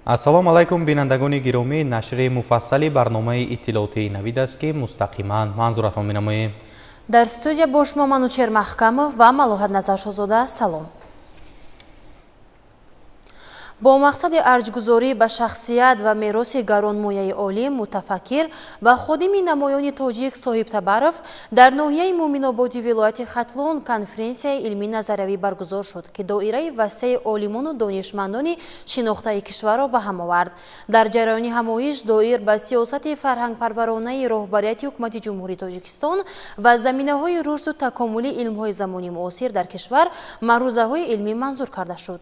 Ассалому алайкум, бинандагони гиромӣ. Нашри муфассали барномаи иттилоотии Навид аст, ки мустақиман манзуратон менамоем. Дар студия бо шумо Манучер Маҳкамов ва Малоҳат Назаршозода. Салом. Бо мақсади арҷгузорӣ ба шахсият ва мероси гаронмояи олим, мутафаккир ва ходими намоёни тоҷик Соҳиб Табаров дар ноҳияи Муъминободи вилояти Хатлон конференсияи илмӣ назариявӣ баргузор шуд, ки доираи васеи олимону донишмандони шинохтаи кишварро ба ҳам овард. Дар ҷараёни ҳамоиш доир ба сиёсати фарҳангпарваронаи роҳбарияти ҳукумати Ҷумҳурии Тоҷикистон ва заминаҳои рушду такомули илмҳои замони муосир дар кишвар маърузаҳои илмӣ манзур карда шуд.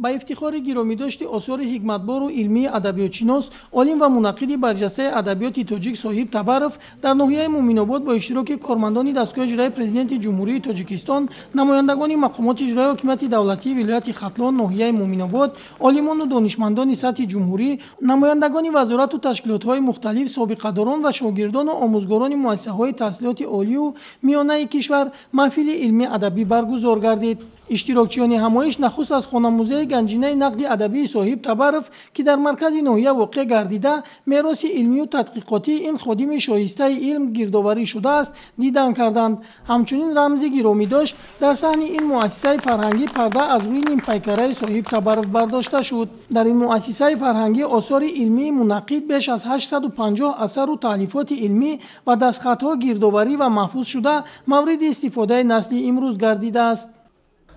Ба ифтихори гиромидошти осори ҳикматбору илмии адабиётшинос, олим ва мунаққиди барҷастаи адабиёти тоҷик Соҳиб Табаров дар ноҳияи Муъминобод бо иштироки кормандони дастгоҳи иҷроияи Президенти Ҷумҳурии Тоҷикистон, намояндагони мақомоти иҷроияи ҳокимияти давлатии вилояти Хатлон, ноҳияи Муъминобод, олимону донишмандони сатҳи ҷумҳурӣ, намояндагони вазорату ташкилотҳои мухталиф, собиқадорон ва шогирдону омӯзгорони муассисаҳои таҳсилоти олию миёнаи кишвар маҳфили илмӣ адабӣ баргузор гардид. Иштирокчиёни ҳамоиш нахуст аз хонамузеи ганҷинаи нақди адабии Соҳиб Табаров, ки дар маркази ноҳия воқеъ гардида, мероси илмию тадқиқотии ин ходими шоистаи илм гирдоварӣ шудааст, дидан карданд. Ҳамчунин рамзи гиромидошт дар саҳни ин муассисаи фарҳангӣ парда аз рӯи нимпайкараи Соҳиб Табаров бардошта шуд. Дар ин муассисаи фарҳангӣ осори илмии мунаққид беш аз 850 асару таълифоти илмӣ ва дастхатҳо гирдоварӣ ва маҳфуз шуда, мавриди истифодаи насли имрӯз гардидааст.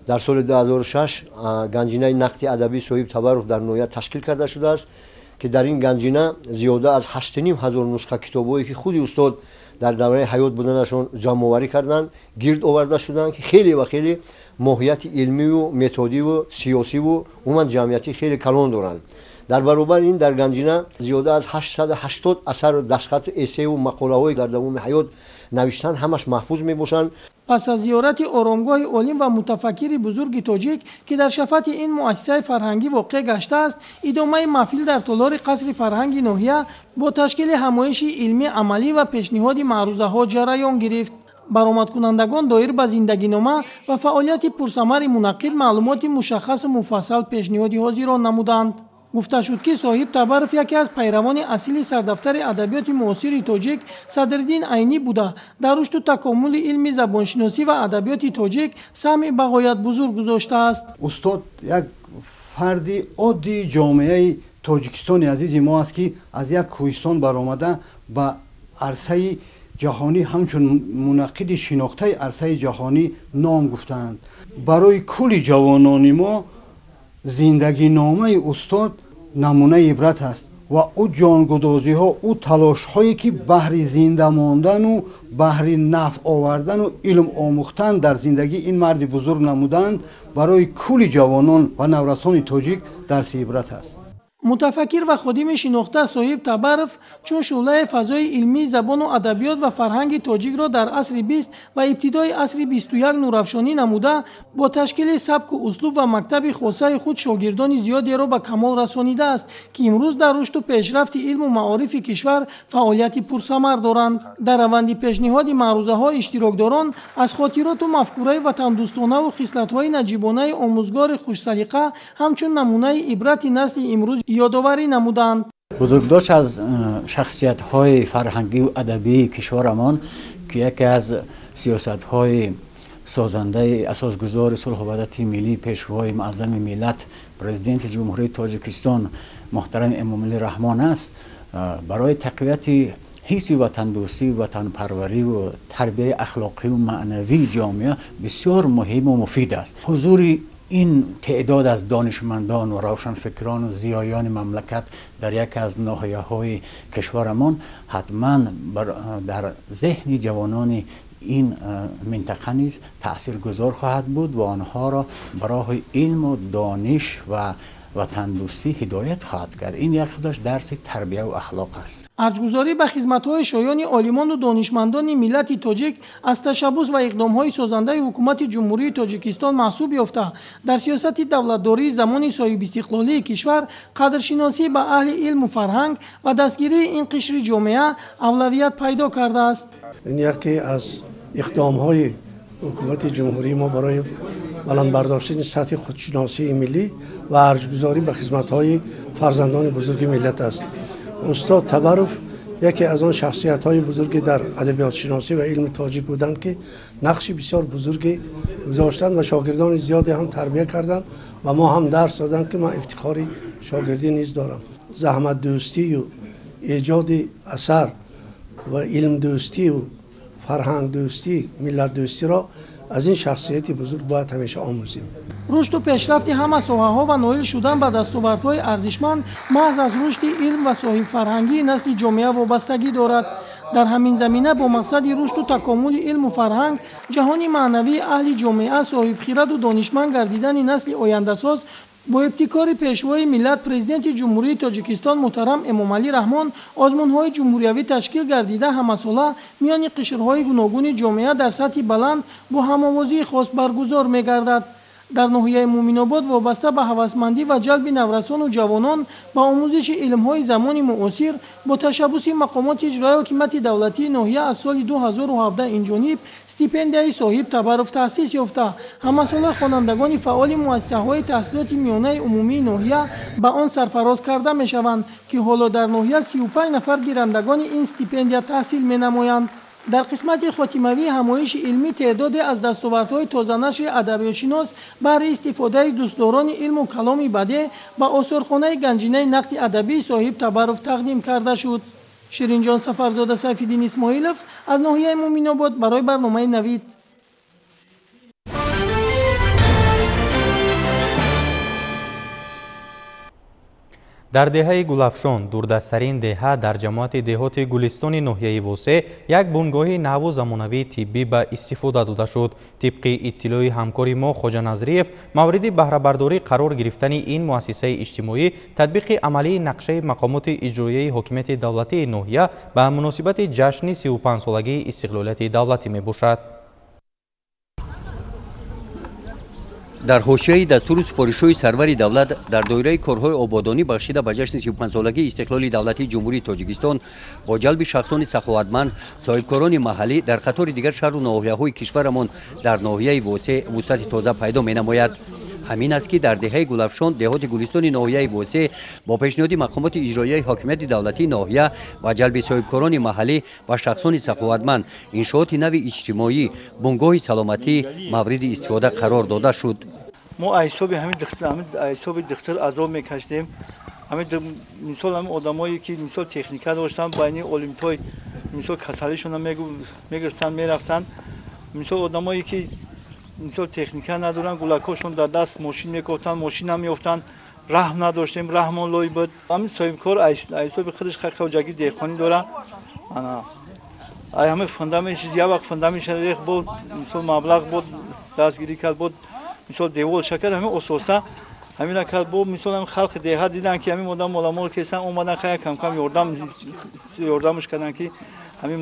Дар соли 2006 ганҷинаи нақди адабии Соҳиб Табаров дар ноҳия ташкил карда шудааст, ки дар ин ганҷина зиёда аз 8500 нусха китобҳое, ки худи устод дар давраи ҳаёт буданашон ҷамъоварӣ карданд, гирд оварда шуданд, ки хеле ва хеле моҳияти илмиву методиву сиёсиву умуман ҷамъиятӣ хеле калон доранд. Дар баробари ин дар ганҷина зиёда аз 880 асар, дастхату эссею мақолаҳое дар давоми ҳаёт навиштанд, ҳамаш маҳфуз мебошанд. Пас аз зиёрати оромгоҳи олим ва мутафаккири бузурги тоҷик, ки дар шафати ин муассисаи фарҳангӣ воқеъ гаштааст, идомаи маҳфил дар толори қасри фарҳанги ноҳия бо ташкили ҳамоиши илмӣ амалӣ ва пешниҳоди маърузаҳо ҷараён гирифт. Баромадкунандагон доир ба зиндагинома ва фаъолияти пурсамари мунаққид маълумоти мушаххасу муфассал пешниҳоди ҳозирон намуданд. Гуфта шуд, ки Соҳиб Табаров яке аз пайравони асили сардафтари адабиёти муосири тоҷик Садриддин Айнӣ буда, дар рушду такомули илми забоншиносӣ ва адабиёти тоҷик саҳми бағоят бузург гузоштааст. Устод як фарди оддии ҷомеаи Тоҷикистони азизи мо аст, ки аз як кӯҳистон баромада, ба арсаи ҷаҳонӣ ҳамчун мунаққиди шинохтаи арсаи ҷаҳонӣ ном гуфтаанд. Барои кулли ҷавонони мо зиндагиномаи устод намунаи ибрат аст ва ӯ ҷонгудозиҳо, ӯ талошҳое, ки баҳри зинда мондану баҳри нафъ овардану илм омӯхтан дар зиндагӣ ин марди бузург намуданд, барои кулли ҷавонон ва наврасони тоҷик дарси ибрат аст. Мутафаккир ва ходими шинохта Соҳиб Табаров чун шӯълаи фазои илмии забону адабиёт ва фарҳанги тоҷикро дар асри 20 ва ибтидои асри 21 нурафшонӣ намуда, бо ташкили сабку услуб ва мактаби хосаи худ шогирдони зиёдеро ба камол расонидааст, ки имрӯз дар рушду пешрафти илму маорифи кишвар фаъолияти пурсамар доранд. Дар раванди пешниҳоди маърузаҳо иштирокдорон аз хотироту мафкураи ватандӯстонаву хислатҳои наҷибонаи омӯзгори хушсалиқа ҳамчун намунаи ибрати насли имрӯз ёдоварӣ намуданд. Бузургдошт аз шахсиятҳои фарҳангию адабии кишварамон, ки яке аз сиёсатҳои созандаи асосгузори сулҳу ваҳдати миллӣ, Пешвои муаззами миллат, Президенти Ҷумҳурии Тоҷикистон муҳтарами Эмомалӣ Раҳмон аст, барои тақвияти ҳисси ватандӯстӣ, ватанпарвариву тарбияи ахлоқиву маънавии ҷомеа бисёр муҳиму муфид аст. Ҳузури ин теъдод аз донишмандон ва равшанфикрону зиёёни мамлакат дар яке аз ноҳияҳои кишварамон ҳатман дар зеҳни ҷавонони ин минтақа низ таъсиргузор хоҳад буд ва онҳоро ба роҳи илму дониш ва ватандӯстӣ ҳидоят хоҳад кард. Ин як худаш дарси тарбияву ахлоқ аст. Арҷгузорӣ ба хизматҳои шоёни олимону донишмандони миллати тоҷик аз ташаббус ва иқдомҳои созандаи ҳукумати Ҷумҳурии Тоҷикистон маҳсуб ёфта, дар сиёсати давлатдории замони соҳибистиқлолии кишвар қадршиносӣ ба аҳли илму фарҳанг ва дастгирии ин қишри ҷомеа авлавият пайдо кардааст. Ин яке аз иқдомҳои ҳукумати ҷумҳурии мо барои Баланд бардоштани сатҳи худшиносии миллӣ ва арҷгузорӣ ба хизматҳои фарзандони бузурги миллат аст. Устод Табаров яке аз он шахсиятҳои бузурги дар адабиётшиносӣ ва илми тоҷик буданд, ки нақши бисёр бузурге гузоштанд ва шогирдони зиёде ҳам тарбия карданд ва мо ҳам дарс доданд, ки ман ифтихори шогирдӣ низ дорам. Заҳматдӯстию эҷоди асар ва илмдӯстию фарҳангдӯстӣ, миллатдӯстиро аз ин шахсияти бузург бояд ҳамеша омӯзем. Рушду пешрафти ҳама соҳаҳо ва ноил шудан ба дастовардҳои арзишманд маҳз аз рушди илм ва соҳибфарҳангии насли ҷомеа вобастагӣ дорад. Дар ҳамин замина бо мақсади рушду такомули илму фарҳанг, ҷаҳони маънавии аҳли ҷомеа, соҳибхираду донишманд гардидани насли ояндасоз бо ибтикори Пешвои миллат, Президенти Ҷумҳурии Тоҷикистон муҳтарам Эмомалӣ Раҳмон озмунҳои ҷумҳуриявӣ ташкил гардида, ҳамасола миёни қишрҳои гуногуни ҷомеа дар сатҳи баланд бо ҳамовозии хос баргузор мегардад. Дар ноҳияи Муъминобод вобаста ба ҳавасмандӣ ва ҷалби наврасону ҷавонон ба омӯзиши илмҳои замони муосир бо ташаббуси мақомоти иҷроияи ҳокимияти давлатии ноҳия аз соли 2017 инҷониб стипендияи Соҳиб Табаров таъсис ёфта, ҳамасола хонандагони фаъоли муассисаҳои таҳсилоти миёнаи умумии ноҳия ба он сарфароз карда мешаванд, ки ҳоло дар ноҳия 35 нафар гирандагони ин стипендия таҳсил менамоянд. Дар қисмати хотимавии ҳамоиши илмӣ теъдоде аз дастовардҳои тозанашри адабиётшинос баҳри истифодаи дӯстдорони илму каломи бадеъ ба осорхонаи ганҷинаи нақди адабии Соҳиб Табаров тақдим карда шуд. Ширинҷон Сафарзода, Сайфиддин Исмоилов аз ноҳияи Муъминобод барои барномаи Навид. Дар деҳаи Гулафшон, дурдасттарин деҳа дар ҷамоати деҳоти Гулистони ноҳияи Восеъ, як бунгоҳи наву замонавии тиббӣ ба истифода дода шуд. Тибқи иттилои ҳамкори мо Хоҷа Назриев, мавриди баҳрабардорӣ қарор гирифтани ин муассисаи иҷтимоӣ татбиқи амалии нақшаи мақомоти иҷроияи ҳокимияти давлатии ноҳия ба муносибати ҷашни 35-солагии истиқлолияти давлатӣ мебошад. Дар ҳошияи дастуру супоришҳои сарвари давлат дар доираи корҳои ободонӣ бахшида ба ҷашни 35-солагии истиқлоли давлатии Ҷумҳурии Тоҷикистон бо ҷалби шахсони саховатманд, соҳибкорони маҳаллӣ дар қатори дигар шаҳру ноҳияҳои кишварамон дар ноҳияи Восеъ вусъати тоза пайдо менамояд. Ҳамин аст, ки дар деҳаи Гулафшон, деҳоти Гулистони ноҳияи Восеъ бо пешниҳоди мақомоти иҷроияи ҳокимияти давлатии ноҳия ва ҷалби соҳибкорони маҳаллӣ ва шахсони саховатманд иншооти нави иҷтимоӣ, бунгоҳи саломатӣ мавриди истифода қарор дода шуд. Мо ҳисоби ҳисоби духтур азоб мекашидем. Мисол ҳамин одамое ки мисол техника доштанд, байни олимтой мисол касалишона мегирифтанд, мерафтанд. Мисол одамое ки мисол техника надоранд, гулакҳошон дар даст мошин мекофтанд, мошин намеёфтанд, раҳм надоштем, раҳмон лой буд. Ҳамин соҳибкор ҳисоби худаш хоҷагии деҳқонӣ дорад. Ҳамин фундамент чиз як вақт фундаментша рехт, бо мисол маблағ бод дастгирӣ кард, бод мисол девол шакар, ҳамин ососа ҳамина кард. Бо мисол ҳамин халқи деҳа дидан, ки ҳамин одам моламол кесан, омадан, хая кам-кам ёрдамш карданд, ки ҳамин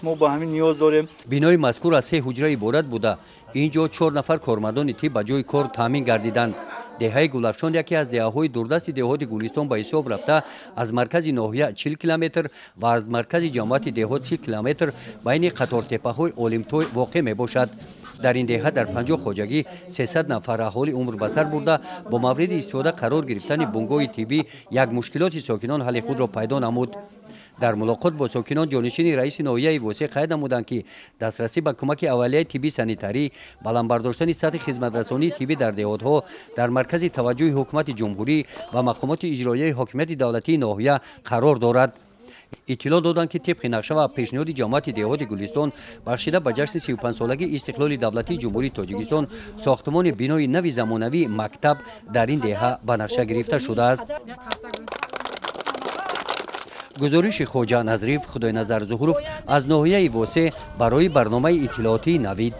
мо ба ҳамин ниёз дорем. Бинои мазкур аз се ҳуҷра иборат буда, ин ҷо 4 нафар кормандони тиб ба ҷои кор таъмин гардиданд. Деҳаи Гулафшон яке аз деҳаҳои дурдасти деҳоти Гулистон ба ҳисоб рафта, аз маркази ноҳия 40 километр ва аз маркази ҷамоати деҳот 30 километр байни қатортеппаҳои Олимтой воқеъ мебошад. Дар ин деҳа дар 50 хоҷагӣ 300 нафар аҳолӣ умр ба сар бурда, бо мавриди истифода қарор гирифтани бунгоҳи тиббӣ як мушкилоти сокинон ҳалли худро пайдо намуд. Дар мулоқот бо сокинон ҷонишини раиси ноҳияи Восеъ қайд намуданд, ки дастрасӣ ба кӯмаки аввалияи тиббӣ санитарӣ, баланд бардоштани сатҳи хизматрасонии тиббӣ дар деҳотҳо дар маркази таваҷҷӯҳи ҳукумати ҷумҳурӣ ва мақомоти иҷроияи ҳокимияти давлатии ноҳия қарор дорад. Иттилоъ доданд, ки тибқи нақша ва пешниҳоди ҷамоати деҳоти Гулистон бахшида ба ҷашни 35-солагии истиқлоли давлатии Ҷумҳурии Тоҷикистон сохтмони бинои нави замонавии мактаб дар ин деҳа ба нақша гирифта шудааст. Гузориши Хоҷа Назриев, Худойназар Зуҳуров аз ноҳияи Восеъ барои барномаи иттилоотии Навид.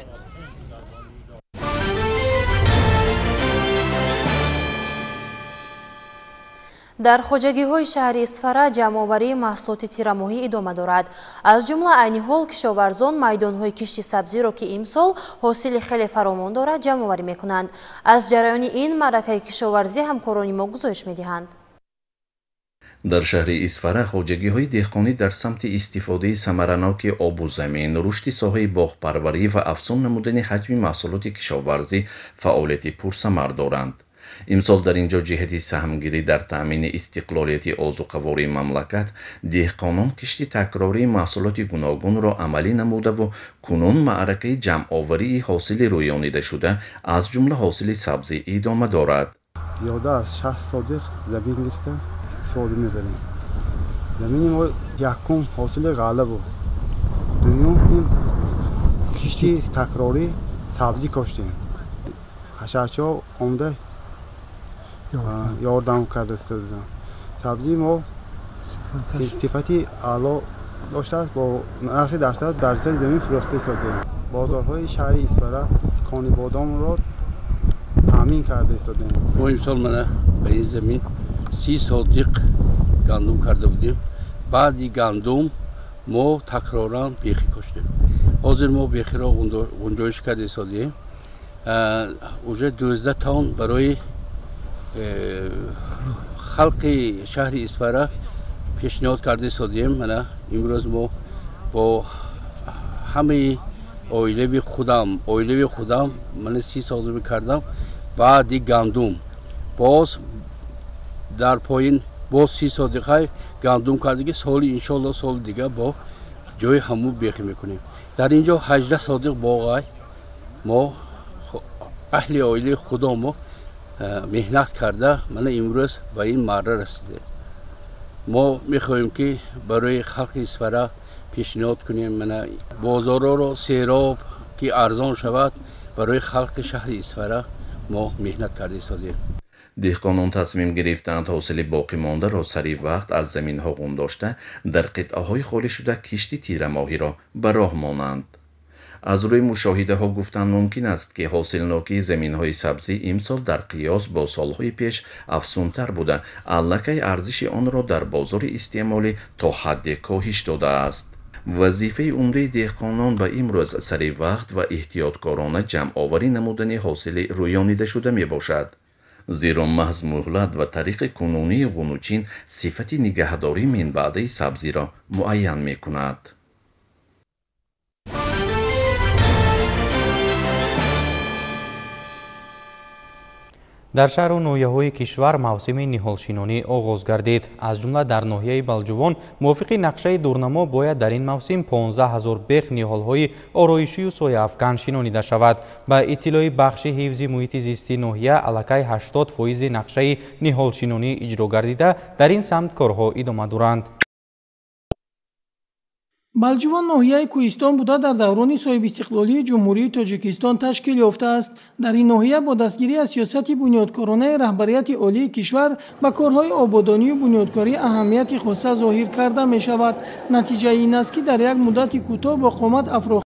Дар хоҷагиҳои шаҳри Исфара ҷамъоварии маҳсулоти тирамоҳӣ идома дорад. Аз ҷумла айни ҳол кишоварзон майдонҳои кишти сабзиро, ки имсол ҳосили хеле фаровон дорад, ҷамъоварӣ мекунанд. Аз ҷараёни ин маъракаи кишоварзӣ ҳамкорони мо гузориш медиҳанд. Дар шаҳри Исфара хоҷагиҳои деҳқонӣ дар самти истифодаи самараноки обу замин, рушди соҳаи боғпарварӣ ва афзун намудани ҳаҷми маҳсулоти кишоварзӣ фаъолияти пурсамар доранд. Имсол дар ин ҷо ҷиҳати саҳмгирӣ дар таъмини истиқлолияти озуқавории мамлакат деҳқонон кишти такрории маҳсулоти гуногунро амалӣ намудаву кунун маъракаи ҷамъоварии ҳосили рӯёнидашуда, аз ҷумла ҳосили сабзӣ идома дорад. Зиёда аз 60 сотих замин гирифта истифода мебарем. Замини мо якум ҳосили ғалла буд, дуюм ин кишти такрорӣ сабзӣ коштем. Ҳашарчиҳо омда ёрдам карда истоданд. Сабзии мо сифати аъло доштааст, бо нархи дарсад дарсади замин фурӯхта истодаем. Бозорҳои шаҳри Исфара Конибодомро таъмин карда истодаем. Мо имсол мана ба ин замин 30 сотиқ гандум карда будем. Баъди гандум мо такроран бехӣ коштем. Ҳозир мо бехиро ғунҷоиш карда истодаем. Уже 12 тонн барои халқи шаҳри Исфара пешниҳод карда истодаем. Мана имрӯз мо бо ҳамаи оилави худам мана 30 сотиқ кардам. Баъди гандум боз дар поин боз 30 сотиқай гандум кардаги, соли иншоалло соли дига бо ҷои ҳамун бехӣ мекунем. Дар ин ҷо 18 сотиқ боғай мо аҳли оилаи худомо меҳнат карда мана имрӯз ба ин марра расидем. Мо мехоҳем ки барои халқи Исфара пешниҳод кунем, мана бозорҳоро сероб ки арзон шавад барои халқи шаҳри Исфара мо меҳнат карда истодем. Деҳқонон тасмим гирифтанд ҳосили боқимондаро сари вақт аз заминҳо ғундошта дар қитъаҳои холишуда кишти тирамоҳиро ба роҳ монанд. Аз рӯи мушоҳидаҳо гуфтан мумкин аст, ки ҳосилнокии заминҳои сабзӣ имсол дар қиёс бо солҳои пеш афзунтар буда, аллакай арзиши онро дар бозори истеъмолӣ то ҳадде коҳиш додааст. Вазифаи умдаи деҳқонон ба имрӯз сари вақт ва эҳтиёткорона ҷамъоварӣ намудани ҳосили рӯёнидашуда мебошад. Зеро маҳз муҳлат ва тариқи кунунии ғунучин сифати нигаҳдории минбаъдаи сабзиро муайян мекунад. Дар шаҳру ноҳияҳои кишвар мавсими ниҳолшинонӣ оғоз гардид. Аз ҷумла дар ноҳияи Балҷувон мувофиқи нақшаи дурнамо бояд дар ин мавсим 15 ҳазор бех ниҳолҳои ороишию сояафкан шинонида шавад. Ба иттилои бахши ҳифзи муҳити зисти ноҳия аллакай 80% нақшаи ниҳолшинонӣ иҷро гардида, дар ин самт корҳо идома доранд. Балҷувон ноҳияи кӯҳистон буда дар даврони соҳибистиқлолии Ҷумҳурии Тоҷикистон ташкил ёфтааст. Дар ин ноҳия бо дастгирӣ аз сиёсати бунёдкоронаи раҳбарияти олии кишвар ба корҳои ободонию бунёдкорӣ аҳамияти хоса зоҳир карда мешавад. Натиҷаи ин аст, ки дар як муддати кӯтоҳ бо қомат афрохта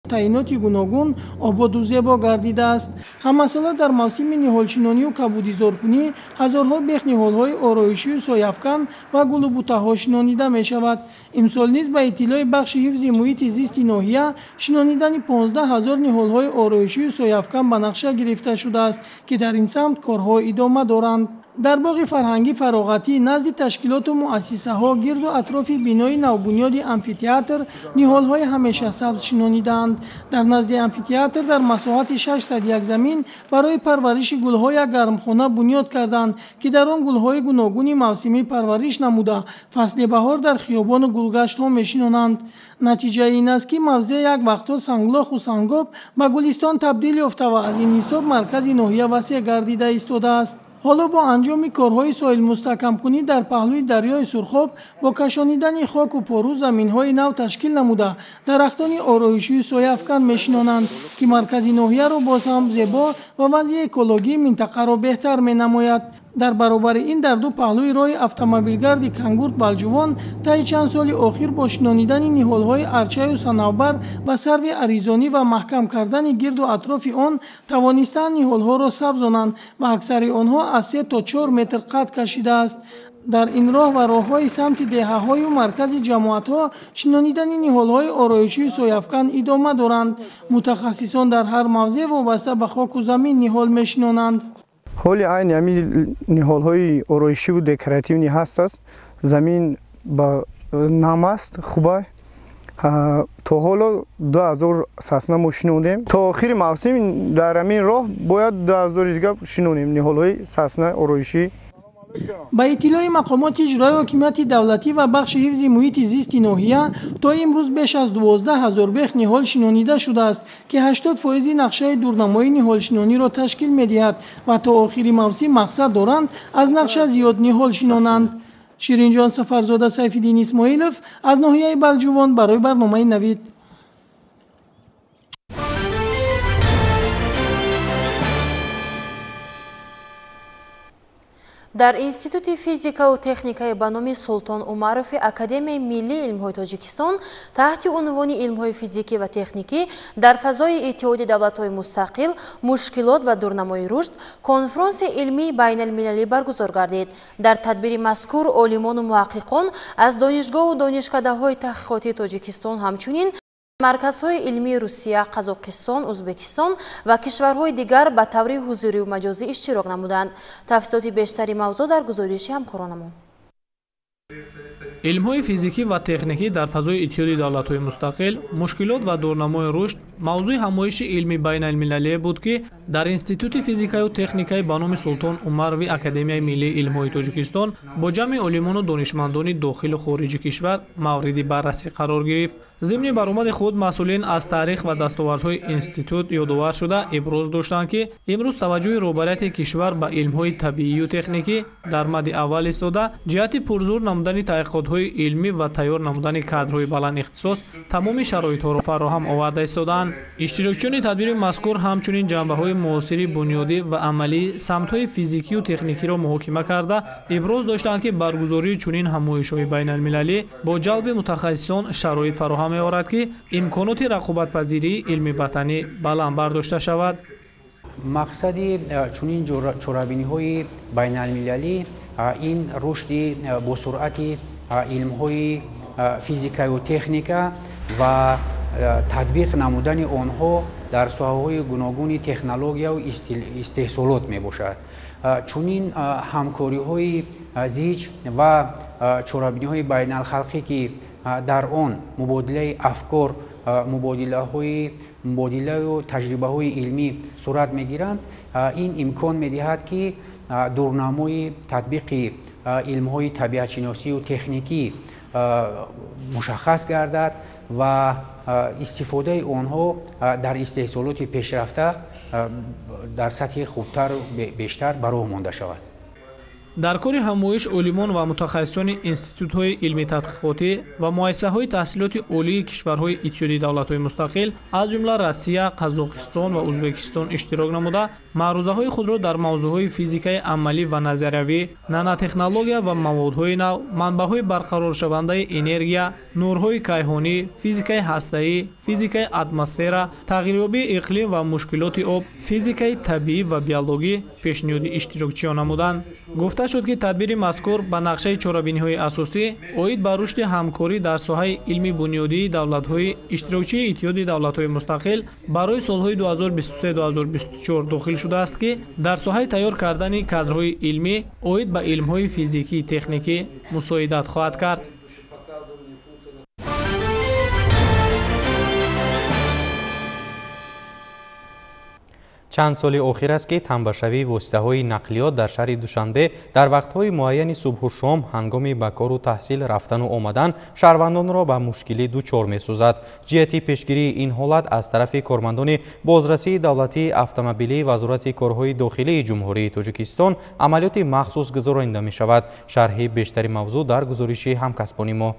таъиноти гуногун ободу зебо гардидааст. Ҳамасола дар мавсими ниҳолшинонию кабудизоркунӣ ҳазорҳо бех ниҳолҳои ороишию сояафкан ва гулу бутаҳо шинонида мешавад. Имсол низ ба иттилои бахши ҳифзи муҳити зисти ноҳия шинонидани 15 ҳазор ниҳолҳои ороишию сояафкан ба нақша гирифта шудааст, ки дар ин самт корҳо идома доранд. Дар боғи фарҳангӣ фароғатӣ назди ташкилоту муассисаҳо гирду атрофи бинои навбунёди амфитеатр ниҳолҳои ҳамешасабз шинонидаанд. Дар назди амфитеатр дар масоҳати 601 замин барои парвариши гулҳо як гармхона бунёд карданд, ки дар он гулҳои гуногуни мавсимӣ парвариш намуда, фасли баҳор дар хиёбону гулгаштҳо мешинонанд. Натиҷаи ин аст, ки мавзеъ як вақтҳо санглоху сангоб ба гулистон табдил ёфта ва аз ин ҳисоб маркази ноҳия васеъ гардида истодааст. Ҳоло бо анҷоми корҳои соҳилмустаҳкамкунӣ дар паҳлӯи дарёи Сурхоб бо кашонидани хоку пору заминҳои нав ташкил намуда, дарахтони ороишию сояафкан мешинонанд, ки маркази ноҳияро боз ҳам зебо ва вазъи экологии минтақаро беҳтар менамояд. Дар баробари ин дар ду паҳлӯи роҳи автомобилгарди Кангурт Балҷувон таи чанд соли охир бо шинонидани ниҳолҳои арчаю санавбар ва сарви аризонӣ ва маҳкам кардани гирду атрофи он тавонистаанд ниҳолҳоро сабзонанд ва аксари онҳо аз 3 то 4 метр қад кашидааст. Дар ин роҳ ва роҳҳои самти деҳаҳою маркази ҷамоатҳо шинонидани ниҳолҳои ороишию сояафкан идома доранд. Мутахассисон дар ҳар мавзеъ вобаста ба хоку замин ниҳол мешинонанд. Ҳоли айни ҳамин ниҳолҳои ороишиву декоративни ҳаст аст. Замин ба нам аст, хуба. То ҳоло 2000 сосна мо шинондем. То охири мавсим дар ҳамин роҳ бояд 2000 дига шинонем ниҳолҳои сосна ороишӣ. Ба иттилои мақомоти иҷроии ҳокимияти давлатӣ ва бахши ҳифзи муҳити зисти ноҳия, то имрӯз беш аз 12 000 бех ниҳол шинонида шудааст, ки 80% нақшаи дурнамои ниҳолшинониро ташкил медиҳад ва то охири мавсим мақсад доранд аз нақша зиёд ниҳол шинонанд. Ширинҷон Сафарзода, Сайфиддин Исмоилов аз ноҳияи Балҷувон барои барномаи «Навид». Дар Институти физикаву техникаи ба номи Султон Умарови Академияи миллии илмҳои Тоҷикистон таҳти унвони «Илмҳои физикӣ ва техникӣ дар фазои Иттиҳоди давлатҳои мустақил: мушкилот ва дурнамои рушд» конфронси илмии байналмилалӣ баргузор гардид. Дар тадбири мазкур олимону муҳаққиқон аз донишгоҳу донишкадаҳои таҳқиқотии Тоҷикистон, ҳамчунин марказҳои илмии Русия, Қазоқистон, Ӯзбекистон ва кишварҳои дигар ба таври ҳузурию маҷозӣ иштирок намуданд. Тафсилоти бештари мавзӯъ дар гузориши ҳамкоронамон. Илмҳои физикӣ ва техникӣ дар фазои Иттиҳоди давлатҳои мустақил: мушкилот ва дурнамои рушд мавзӯи ҳамоиши илмии байналмилалие буд, ки дар Институти физикаю техникаи ба номи Султон Умарови Академияи миллии илмҳои Тоҷикистон бо ҷамъи олимону донишмандони дохилу хориҷи кишвар мавриди баррасӣ қарор гирифт. Зимни баромади худ масъулин аз таърих ва дастовардҳои институт ёдовар шуда, иброз доштанд, ки имрӯз таваҷҷӯҳи роҳбарияти кишвар ба илмҳои табиию техникӣ дар мадди аввал истода, ҷиҳати пурзур намудани таҳқиқотҳои илмӣ ва тайёр намудани кадрҳои баландихтисос тамоми шароитҳоро фароҳам оварда истодаанд. Иштирокчиёни тадбири мазкур ҳамчунин ҷанбаҳои муосири бунёдӣ ва амалии самтҳои физикию техникиро муҳокима карда, иброз доштанд, ки баргузории чунин ҳамоишҳои байналмилалӣ бо ҷалби мутахассисон шароит фароҳам меорад, ки имконоти рақобатпазирии илми ватанӣ баланд бардошта шавад. Мақсади чунин чорабиниҳои байналмилалӣ ин рушди босуръати илмҳои физикаю техника ва татбиқ намудани онҳо дар соҳаҳои гуногуни технологияву истеҳсолот мебошад. Чунин ҳамкориҳои зич ва чорабиниҳои байналхалқӣ, ки дар он мубодилаи афкор, мубодилаю таҷрибаҳои илмӣ сурат мегиранд, ин имкон медиҳад, ки дурнамои татбиқи илмҳои табиатшиносию техникӣ мушаххас гардад ва истифодаи онҳо дар истеҳсолоти пешрафта дар сатҳи хубтару бештар ба роҳ монда шавад. Дар кори ҳамоиш олимон ва мутахассисони институтҳои илмии тадқиқотӣ ва муассисаҳои таҳсилоти олии кишварҳои Иттиҳоди давлатҳои мустақил, аз ҷумла Россия, Қазоқистон ва Ӯзбекистон иштирок намуда, маърузаҳои худро дар мавзӯъҳои физикаи амалӣ ва назариявӣ, нанотехнология ва маводҳои нав, манбаъҳои барқароршавандаи энергия, нурҳои кайҳонӣ, физикаи ҳастаӣ, физикаи атмосфера, тағйирёбии иқлим ва мушкилоти об, физикаи табиӣ ва биологӣ пешниҳоди иштирокчиён намуданд. Гуфта шуд, ки тадбири мазкур ба нақшаи чорабиниҳои асосӣ оид ба рушди ҳамкорӣ дар соҳаи илми бунёдии давлатҳои иштирокчии Иттиҳоди давлатҳои мустақил барои солҳои 2023-2024 дохил шудааст, ки дар соҳаи тайёр кардани кадрҳои илмӣ оид ба илмҳои физикии техникӣ мусоидат хоҳад кард. Чанд соли охир аст, ки тамбашавии воситаҳои нақлиёт дар шаҳри Душанбе дар вақтҳои муайяни субҳу шом ҳангоми ба кору таҳсил рафтану омадан шаҳрвандонро ба мушкилӣ дучор месозад. Ҷиҳати пешгирии ин ҳолат аз тарафи кормандони бозрасии давлатии автомобилии Вазорати корҳои дохилии Ҷумҳурии Тоҷикистон амалиёти махсус гузаронида мешавад. Шарҳи бештари мавзӯъ дар гузориши ҳамкасбони мо.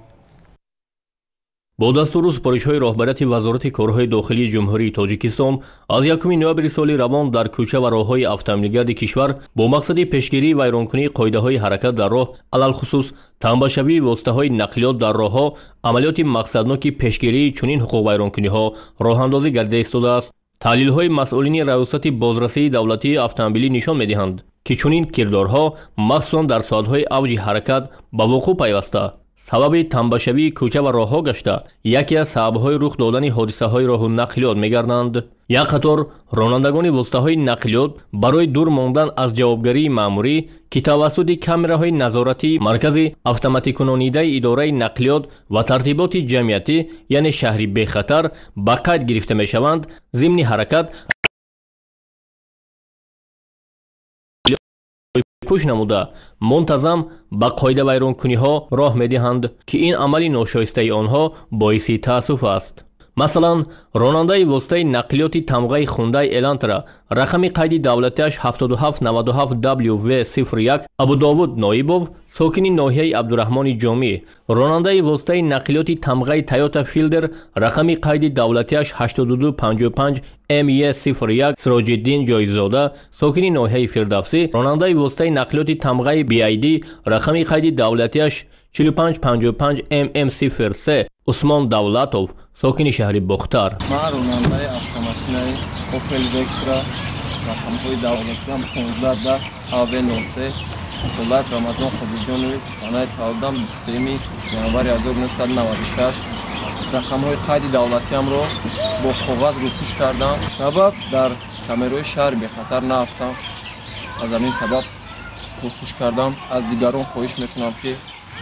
Бо дастуру супоришҳои роҳбарияти Вазорати корҳои дохилии Ҷумҳурии Тоҷикистон аз 1 ноябри соли равон дар кӯча ва роҳҳои автомобилгарди кишвар бо мақсади пешгирии вайронкунии қоидаҳои ҳаракат дар роҳ, алалхусус тамбашавии воситаҳои нақлиёт дар роҳҳо, амалиёти мақсадноки пешгирии чунин ҳуқуқвайронкуниҳо роҳандозӣ гардида истодааст. Таҳлилҳои масъулини Раёсати бозрасии давлатии автомобилӣ нишон медиҳанд, ки чунин кирдорҳо махсусан дар соатҳои авҷи ҳаракат ба вуқӯъ пайваста, сабаби тамбашавии кӯча ва роҳҳо гашта, яке аз сабабҳои рух додани ҳодисаҳои роҳу нақлиёт мегарданд. Як қатор ронандагони воситаҳои нақлиёт барои дур мондан аз ҷавобгарии маъмурӣ, ки тавассути камераҳои назоратии маркази автоматикунонидаи идораи нақлиёт ва тартиботи ҷамъиятӣ, яъне шаҳри бехатар, ба қайд гирифта мешаванд, зимни ҳаракат пӯш намуда мунтазам ба қоидавайронкуниҳо роҳ медиҳанд, ки ин амали ношоистаи онҳо боиси таассуф аст. Масалан, ронандаи воситаи нақлиёти тамғаи Хундай Элантра рақами қайди давлатиаш 7797 WV01 Абудовуд Ноибов, сокини ноҳияи Абдураҳмони Ҷомӣ, ронандаи воситаи нақлиёти тамғаи Тойота Филдер рақами қайди давлатиаш 8255 ME01 Сироҷиддин Ҷоиззода, сокини ноҳияи Фирдавсӣ, ронандаи воситаи нақлиёти тамғаи BID рақами қайди давлатиаш 4555 MM03 Усмон Давлатов, сокини шаҳри Бохтар. Ман ронандаи автомошинаи Opel Vectra рақамҳои давлатиам 15 AV03 Ҳолат Рамазон Қобилҷонович, санаи таваллудам 23 январи 1996, рақамҳои қайди давлатиамро бо коғаз рӯпӯш кардам. Сабаб дар камераҳои шаҳри бехатар наафтам, аз ҳамин сабаб рӯпӯш кардам. Аз дигарон хоҳиш мекунам, ки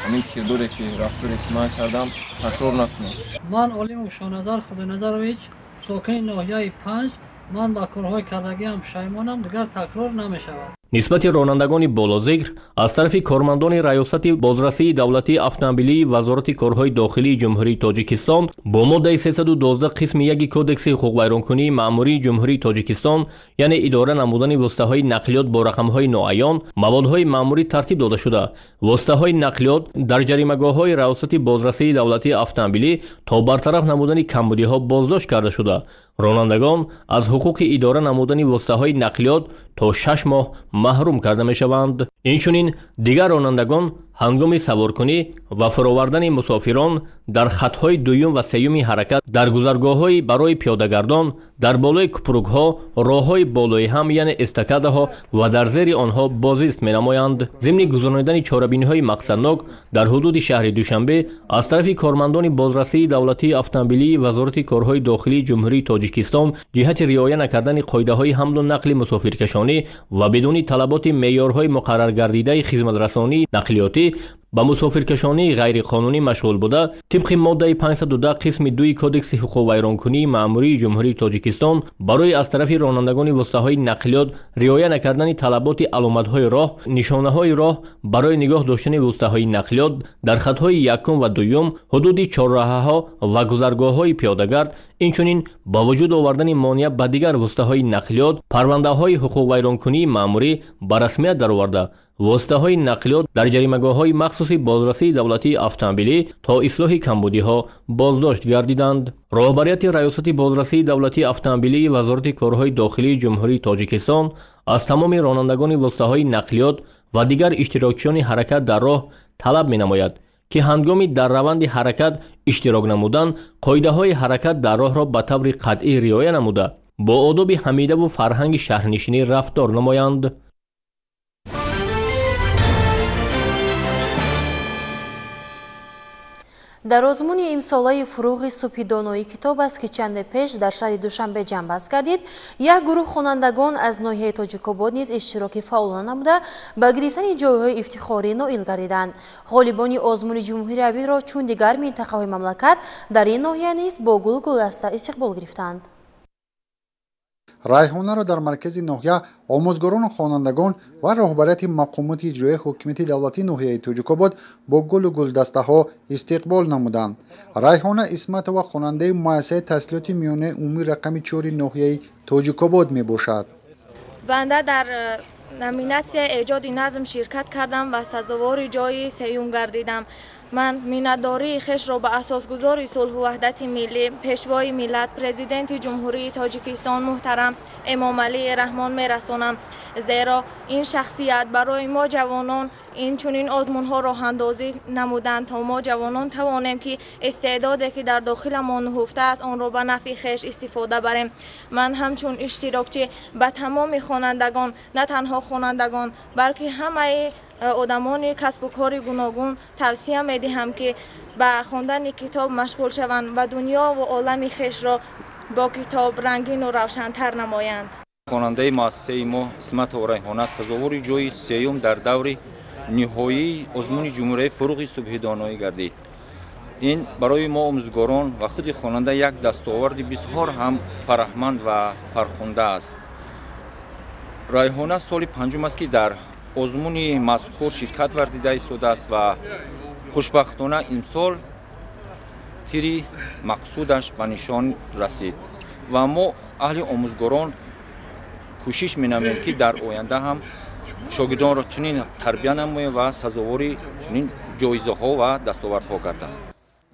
ҳамин кирдоре ки рафторе ки ман кардам такрор накунам. Ман Олимов Шоназар Худоназарович, сокини ноҳияи Панҷ. Ман ба корҳои кардагиам пушаймонам, дигар такрор намешавад. Нисбати ронандагони болозикр аз тарафи кормандони Раёсати бозрасии давлатии автомобилии Вазорати корҳои дохилии Ҷумҳурии Тоҷикистон бо моддаи 312 қисми 1 Кодекси ҳуқуқвайронкунии маъмурии Ҷумҳурии Тоҷикистон, яъне идора намудани воситаҳои нақлиёт бо рақамҳои ноаён, маводҳои маъмурӣ тартиб дода шуда, воситаҳои нақлиёт дар ҷаримагоҳҳои Раёсати бозрасии давлатии автомобилӣ то бартараф намудани камбудиҳо боздошт карда шуда, ронандагон аз ҳуқуқи идора намудани воситаҳои нақлиёт то 6 моҳ маҳрум карда мешаванд. Инчунин дигар ронандагон ҳангоми саворкунӣ ва фуровардани мусофирон дар хатҳои дуюм ва сеюми ҳаракат, дар гузаргоҳҳои барои пиёдагардон, дар болои купрукҳо, роҳҳои болои ҳам, яъне эстакадаҳо, ва дар зери онҳо бозист менамоянд. Зимни гузаронидани чорабиниҳои мақсаднок дар ҳудуди шаҳри Душанбе аз тарафи кормандони бозрасии давлатии автомобилии Вазорати корҳои дохилии Ҷумҳурии Тоҷикистон ҷиҳати риоя накардани қоидаҳои ҳамлу нақли мусофиркашонӣ ва бидуни талаботи меъёрҳои муқарраргардидаи хизматрасонии нақлиётӣ ба мусофиркашонии ғайриқонунӣ машғул буда, тибқи моддаи 510 қисми 2 Кодекси ҳуқуқвайронкунии маъмурии Ҷумҳурии Тоҷикистон барои аз тарафи ронандагони воситаҳои нақлиёт риоя накардани талаботи аломатҳои роҳ, нишонаҳои роҳ барои нигоҳ доштани воситаҳои нақлиёт дар хатҳои якум ва дуюм, ҳудуди чорроҳаҳо ва гузаргоҳҳои пиёдагард, инчунин ба вуҷуд овардани монеа ба дигар воситаҳои нақлиёт, парвандаҳои ҳуқуқвайронкунии маъмурӣ ба расмият дароварда, воситаҳои нақлиёт дар ҷаримагоҳҳои махсуси бозрасии давлатии автомобилӣ то ислоҳи камбудиҳо боздошт гардиданд. Роҳбарияти Раёсати бозрасии давлатии автомобилии Вазорати корҳои дохилии Ҷумҳурии Тоҷикистон аз тамоми ронандагони воситаҳои нақлиёт ва дигар иштирокчиёни ҳаракат дар роҳ талаб менамояд, ки ҳангоми дар раванди ҳаракат иштирок намудан қоидаҳои ҳаракат дар роҳро ба таври қатъӣ риоя намуда, бо одоби ҳамидаву фарҳанги шаҳрнишинӣ рафтор намоянд. Дар озмуни имсолаи «Фурӯғи субҳи донои китоб аст», ки чанде пеш дар шаҳри Душанбе ҷамъбаст гардид, як гурӯҳ хонандагон аз ноҳияи Тоҷикобод низ иштироки фаъолона намуда, ба гирифтани ҷойҳои ифтихорӣ ноил гардиданд. Ғолибони озмуни ҷумҳуриявиро чун дигар минтақаҳои мамлакат дар ин ноҳия низ бо гулу гулдаста истиқбол гирифтанд. Райҳонаро дар маркази ноҳия омӯзгорону хонандагон ва роҳбарияти мақомоти иҷроияи ҳокимияти давлатии ноҳияи Тоҷикобод бо гулу гулдастаҳо истиқбол намуданд. Райҳона Исматова хонандаи муассисаи таҳсилоти миёнаи умумии рақами 4 ноҳияи Тоҷикобод мебошад. Банда дар номинатсияи эҷоди назм ширкат кардам ва сазовори ҷои сеюм гардидам. Ман миннатдории хешро ба асосгузори сулҳу ваҳдати миллӣ, Пешвои миллат, Президенти Ҷумҳурии Тоҷикистон муҳтарам Эмомалӣ Раҳмон мерасонам, зеро ин шахсият барои мо ҷавонон ин чунин озмунҳо роҳандозӣ намуданд, то мо ҷавонон тавонем, ки истеъдоде, ки дар дохиламон нуҳуфта аст, онро ба нафъи хеш истифода барем. Ман ҳамчун иштирокчӣ ба тамоми хонандагон, на танҳо хонандагон, балки ҳамаи одамони касбу кори гуногун тавсия медиҳам, ки ба хондани китоб машғул шаванд ва дунё ва олами хешро бо китоб рангину равшантар намоянд. Хонандаи муассисаи мо Исматова Райҳона сазовори ҷои сеюм дар даври ниҳоии озмуни ҷумҳурияи Фуруғи субҳи доноӣ гардид. Ин барои мо омӯзгорон ва худи хонанда як дастоварди бисёр ҳам фараҳманд ва фархунда аст. Райҳона соли панҷум аст, ки дар озмуни мазкур ширкат варзида истодааст ва хушбахтона имсол тири мақсудаш ба нишон расид ва мо аҳли омӯзгорон кӯшиш менамоем, ки дар оянда ҳам шогирдонро чунин тарбия намоем ва сазовори чунин ҷоизаҳо ва дастовардҳо гарданд.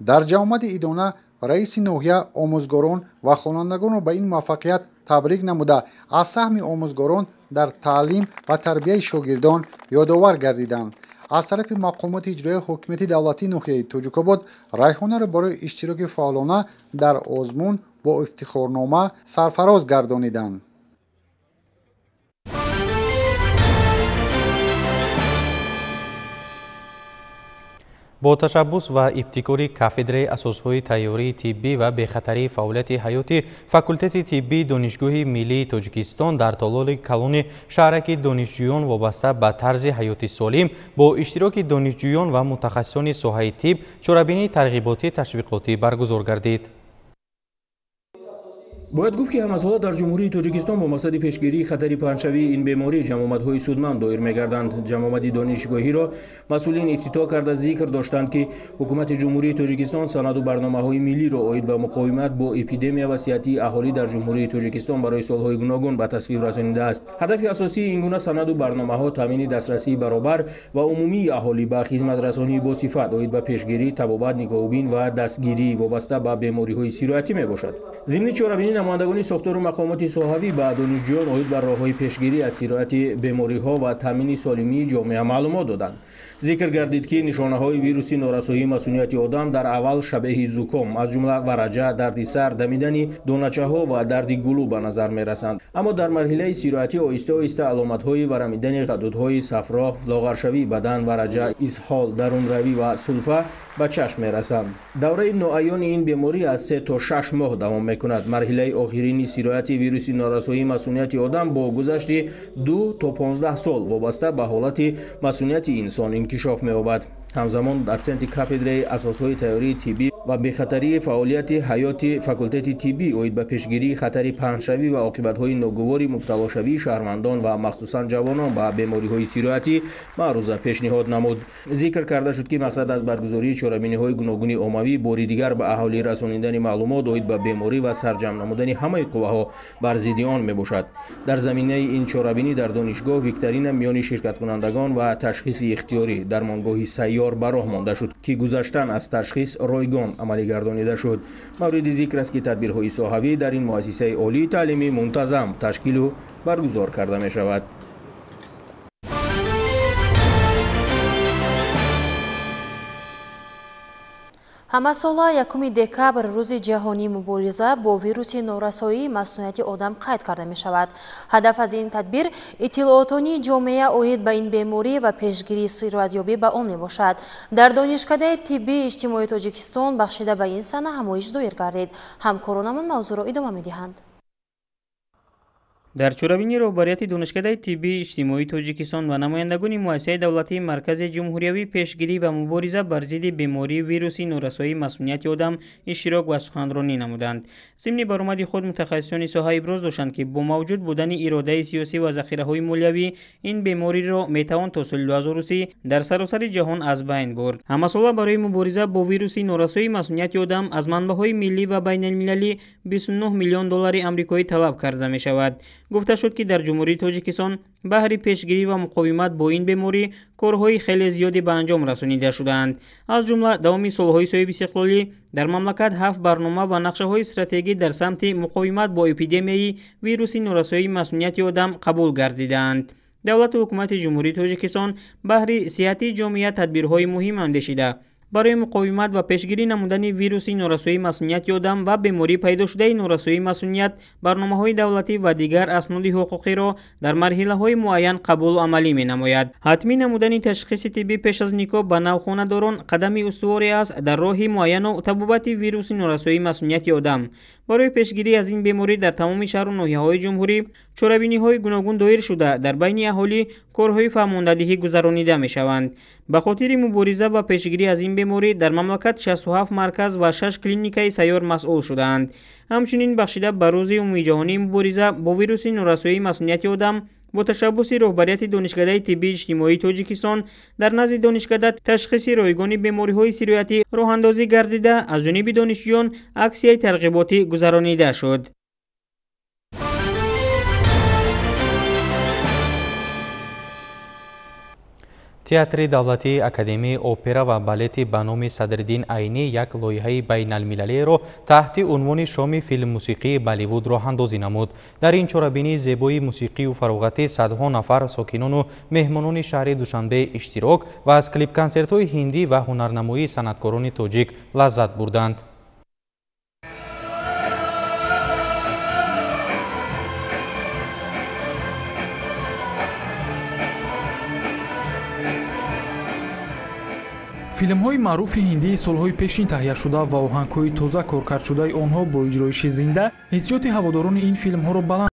Дар ҷамъомади идона раиси ноҳия омӯзгорон ва хонандагонро ба ин муваффақият табрик намуда, аз саҳми омӯзгорон дар таълим ва тарбияи шогирдон ёдовар гардиданд. Аз тарафи мақомоти иҷроияи ҳокимияти давлатии ноҳияи Тоҷикобод Райҳонаро барои иштироки фаъолона дар озмун бо ифтихорнома сарфароз гардониданд. Бо ташаббус ва ибтикори кафедраи асосҳои тайёрии тиббӣ ва бехатарии фаъолияти ҳаёти факултети тиббии Донишгоҳи миллии Тоҷикистон дар толори калони шаҳраки донишҷӯён вобаста ба тарзи ҳаёти солим бо иштироки донишҷӯён ва мутахассисони соҳаи тиб чорабинии тарғиботӣ ташвиқотӣ баргузор гардид. Бояд гуфт, ки ҳамасола дар Ҷумҳурии Тоҷикистон бо мақсади пешгирии хатари паҳншавии ин беморӣ ҷамъомадҳои судманд доир мегарданд. Ҷамъомади донишгоҳиро масъулин ифтитоҳ карда зикр доштанд, ки ҳукумати Ҷумҳурии Тоҷикистон санаду барномаҳои миллиро оид ба муқовимат бо эпидемия ва сиҳатии аҳолӣ дар Ҷумҳурии Тоҷикистон барои солҳои гуногун ба тасвиб расонидааст. Ҳадафи асосии ин гуна санаду барномаҳо таъмини дастрасии баробар ва умумии аҳолӣ ба хизматрасонии босифат оид ба пешгирӣ, табобат, нигоҳубин ва дастгирӣ вобаста ба бемориҳои сироятӣ мебошад. Зимни чорабинӣ намояндагони сохтору мақомоти соҳавӣ ба донишҷӯён оид ба роҳҳои пешгирӣ аз сирояти бемориҳо ва таъмини солимии ҷомеа маълумот доданд. Зикр гардид, ки нишонаҳои вируси норасоии масунияти одам дар аввал шабеҳи зуком, аз ҷумла вараҷа, дарди сар, дамидани доначаҳо ва дарди гулӯ ба назар мерасанд. Аммо дар марҳилаи сироятӣ оҳиста-оҳиста аломатҳои варамидани ғадудҳои сафро, лоғаршавии бадан, вараҷа, изҳол, дарунравӣ ва сулфа ба чашм мерасанд. Давраи ноаёни ин беморӣ аз 3 то 6 моҳ давом мекунад. Марҳилаи охирини сирояти вируси норасоии масунияти одам бо гузашти 2 то 15 сол вобаста ба ҳолати масунияти инсон инкишоф меёбад. Ҳамзамон дотсенти кафедраи асосҳои тайёрии тиббӣ ва бехатарии фаъолияти ҳаёти факултети тиббӣ оид ба пешгирии хатари паҳншавӣ ва оқибатҳои ногувори мубталошавии шаҳрвандон ва махсусан ҷавонон ба бемориҳои сироятӣ маъруза пешниҳод намуд. Зикр карда шуд, ки мақсад аз баргузории чорабиниҳои гуногуни оммавӣ бори дигар ба аҳолӣ расонидани маълумот оид ба беморӣ ва сарҷамъ намудани ҳамаи қувваҳо бар зидди он мебошад. Дар заминаи ин чорабинӣ дар донишгоҳ викторина миёни ширкаткунандагон ва ташхиси ихтиёрӣ дармонгоҳи сайёр ба роҳ монда шуд, ки гузаштан аз ташхис ройгон амалӣ гардонида шуд. Мавриди зикр аст, ки тадбирҳои соҳавӣ дар ин муассисаи олии таълимӣ мунтазам ташкилу баргузор карда мешавад. Ҳамасола 1 декабр рӯзи ҷаҳонии мубориза бо вируси норасоии масунияти одам қайд карда мешавад. Ҳадаф аз ин тадбир иттилоотонии ҷомеа оид ба ин беморӣ ва пешгирии сироятёбӣ ба он мебошад. Дар Донишкадаи тиббии иҷтимоии Тоҷикистон бахшида ба ин сана ҳамоиш доир гардид. Ҳамкоронамон мавзӯъро идома медиҳанд. Дар чорабинии роҳбарияти Донишкадаи тиббии иҷтимоии Тоҷикистон ва намояндагони муассисаи давлатии Маркази ҷумҳуриявии пешгирӣ ва мубориза бар зидди бемории вируси норасоии масунияти одам иштирок ва суханронӣ намуданд. Зимни баромади худ мутахассисони соҳа иброз доштанд, ки бо мавҷуд будани иродаи сиёсӣ ва захираҳои молиявӣ ин бемориро метавон то соли 2030 дар саросари ҷаҳон аз байн бурд. Ҳамасола барои мубориза бо вируси норасоии масунияти одам аз манбаъҳои миллӣ ва байналмилалӣ 29 миллион доллари амрикоӣ талаб карда мешавад. Гуфта шуд, ки дар Ҷумҳурии Тоҷикистон баҳри пешгирӣ ва муқовимат бо ин беморӣ корҳои хеле зиёде ба анҷом расонида шудаанд. Аз ҷумла давоми солҳои соҳибистиқлолӣ дар мамлакат 7 барнома ва нақшаҳои стратегӣ дар самти муқовимат бо эпидемияи вируси норасоии масунияти одам қабул гардидаанд. Давлату ҳукумати Ҷумҳурии Тоҷикистон баҳри сиҳатии ҷомеа тадбирҳои муҳим андешида, барои муқовимат ва пешгирӣ намудани вируси норасоии масуният одам ва бемории пайдошудаи норасоии масуният барномаҳои давлатӣ ва дигар асноди ҳуқуқиро дар марҳилаҳои муайян қабулу амалӣ менамояд. Ҳатмӣ намудани ташхиси тиббӣ пеш аз никоҳ ба навхонадорон қадами устуворе аст дар роҳи муайяну табобати вируси норасоии масунияти одам. Барои пешгирӣ аз ин беморӣ дар тамоми шаҳру ноҳияҳои ҷумҳурӣ чорабиниҳои гуногун доир шуда, дар байни аҳолӣ корҳои фаҳмондадиҳӣ гузаронида мешаванд. Ба хотири мубориза ва пешгирӣ аз ин беморӣ дар мамлакат 67 марказ ва 6 клиникаи сайёр масъул шудаанд. Ҳамчунин бахшида ба рӯзи умумиҷаҳонии мубориза бо вируси норасоии масунияти одам бо ташаббуси роҳбарияти Донишкадаи тиббии иҷтимоии Тоҷикистон дар назди донишкада ташхиси ройгони бемориҳои сироятӣ роҳандозӣ гардида, аз ҷониби донишҷӯён аксияи тарғиботӣ гузаронида шуд. Театри давлатии Академияи опера ва балети ба номи Садриддин Айнӣ як лоиҳаи байналмилалиеро таҳти унвони шоми филммусиқии Болливуд роҳандозӣ намуд. Дар ин чорабинии зебои мусиқию фароғатӣ садҳо нафар сокинону меҳмонони шаҳри Душанбе иштирок ва аз клип-консертҳои ҳиндӣ ва ҳунарнамоии санъаткорони тоҷик лаззат бурданд. Филмҳои маъруфи ҳиндии солҳои пешин таҳияшуда ва оҳангҳои тоза коркардшудаи онҳо бо иҷроиши зинда ҳиссиёти ҳаводорони ин филмҳоро баланд